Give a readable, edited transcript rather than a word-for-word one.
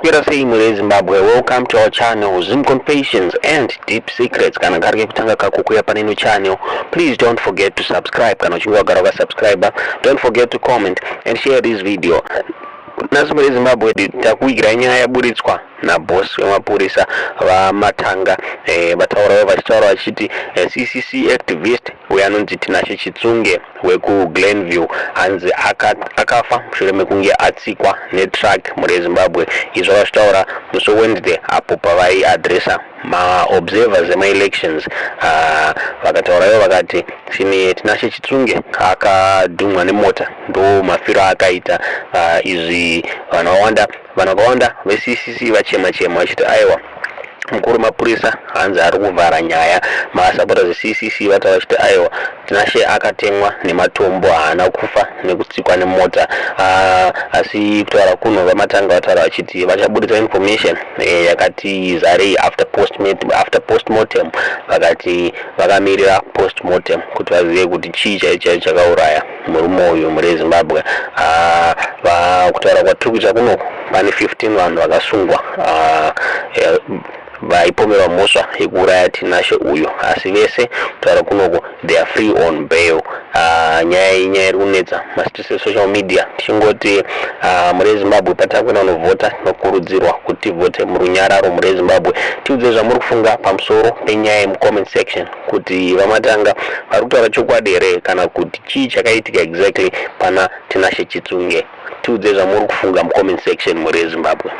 Maswera sei mhuri yeZimbabwe? Welcome to our channel, Zim Confessions and Deep Secrets. Kana kari kekutanga kako kuuya pane channel, please don't forget to subscribe. Kana uchinge wagara wakasubscribe, don't forget to comment and share this video. Nhasi mhuri yeZimbabwe takuigirai nyaya yaburitswa naboss wemapurisa VaMatanga. Vataurawo vachitaura vachiti CCC activist uyo anonzi Tinashe Chitsunge wekuGlenview hanzi akafa mushure mekunge atsikwa netruck. Mhuri yeZimbabwe, izvo vakazvitaura musi weWednesday apo pavaiadresa maobservers emaelections. Vakataura ivo vakati Tinashe Chitsunge akadhumwa nemota, ndo mafiro aakaita. Izvi vanhu vakawanda veCCC vachema chema vachiti aiwa, mukuru mapurisa hanzi ari kuvhara nyaya. Masupporters eCCC vataura vachiti aiwa, Tinashe akatemwa nematombo, haana kufa nekutsikwa nemota. Asi kutaura kuno VaMatanga vataura vachiti vachabudisa information yakati zarei after postmortem. Vakati vakamirira postmortem kuti vazive kuti chii chaicho chaicho chakauraya murume uyu. Mhuri yeZimbabwe, kutaura kwatiri kuita kunoku pane 15 vanhu vakasungwa vaipomerwa mhosva yekuuraya Tinashe uyu, asi vese kutaura kunoku they are free on bail. Nyaya iyi nyaya iri kunetsa mastreets esocial media. Tichingoti mhuri yeZimbabwe, patakuenda kunovhota tinokurudzirwa kuti tivhote murunyararo. Mhuri yeZimbabwe, tiudze zvamuri kufunga pamusoro penyaya yemucomment section, kuti VaMatanga vari kutaura chokwadi here kana kuti chii chakaitika exactly pana Tinashe Chitsunge. Tiudze zvamuri kufunga mucomment section, mhuri yeZimbabwe.